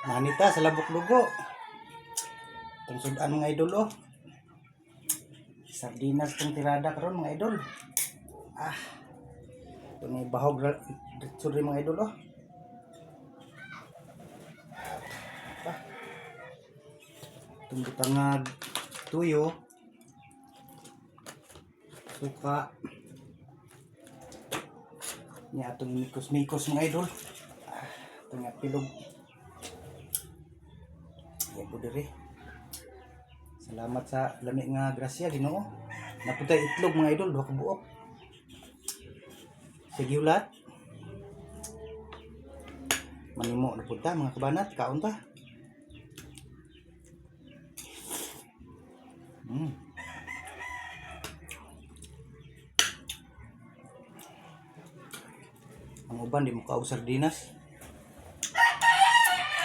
Manita sa labok dugo. Itong sudan, mga idol, oh. Sardinas tong tirada karon, mga idol. Ah. Ito ni bahog diretso rin, mga idol, oh. Pa. Itong butangag tuyo. Suka. Niya atong mikos-mikos, mga idol. Ah, itong nga pilog. Yan po diri. Salamat sa lami nga grasya, Ginoo. Naputay itlog, mga idol, duha ka buok. Sige ulat. Manimo na punta, mga kabanat, kaon ta. Ang uban di mo kaog sardinas.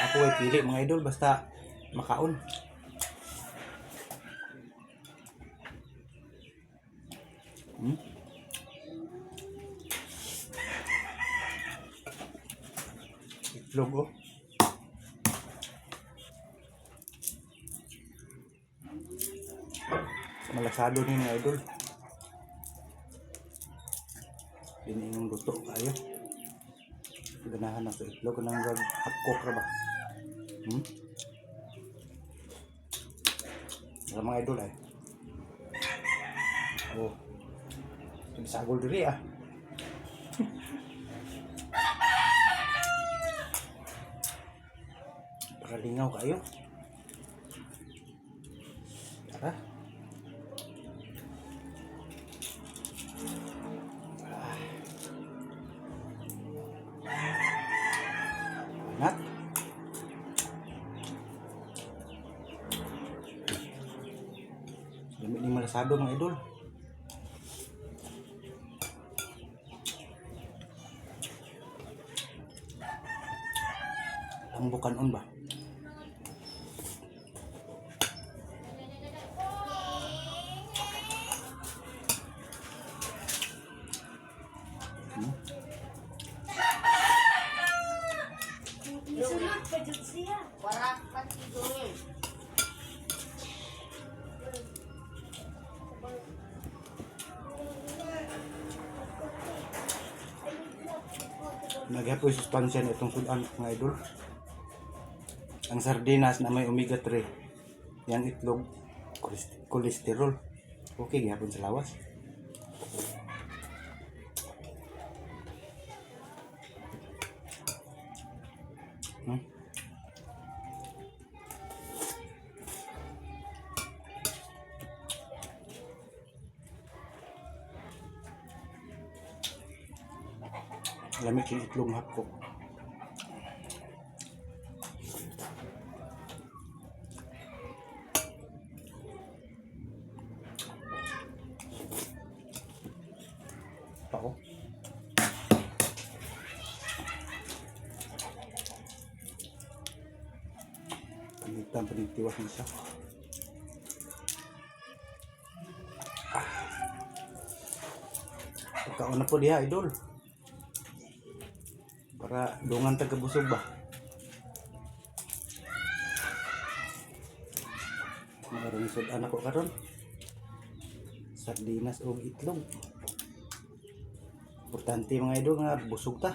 Ako ay pili, mga idol, basta makaon. Itlog, oh. Malasado ni, mga idol. Din yung luto kayo. Ganahan ako itlog kanang rag half ra ba? Sa mga idol ay. Oh. Sagol diri ah. Para lingaw kayo. Tara. Anat. Lamig ni malasado, mga idol. Ang bukanon ba? Isulod pa dyan siya. Warak man siguro. Nagyapoy sustansya na itong sudan, mga idol. Ang sardinas na may omega 3. Yang itlog, cholesterol. Okay, gihapon sa lawas. Lamig yung itlog hapkok. Pao. Panitan, panitiwas na siya. Ah. Pagkaon na po diha, idol. Para dungan taga busog ba. Mayroong sud-an ako karon. Sardinas o itlog. Importante, mga idol, nga busog ta.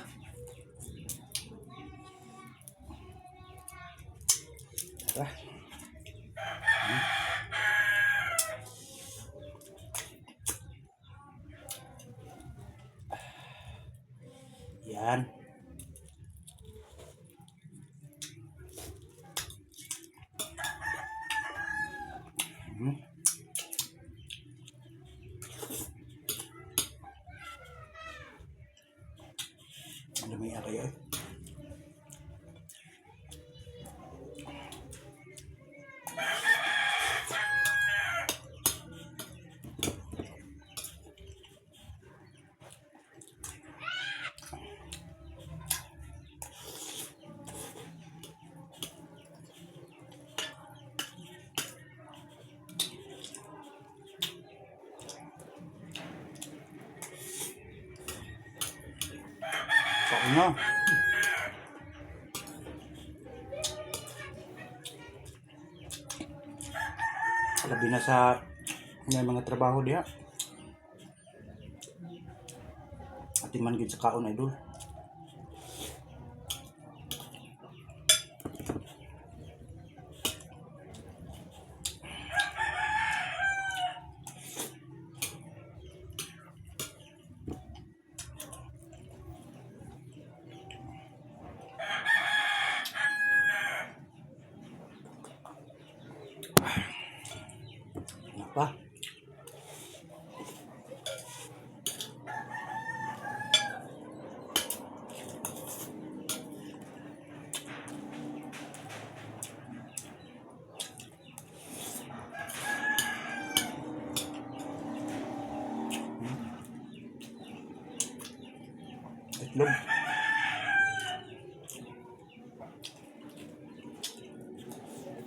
Tara. Yan. Ano may aray ay? Kaon na. Labi na sa may mga trabaho diha. Atiman gyud sa kaon, idol. Ano pa? Itlog.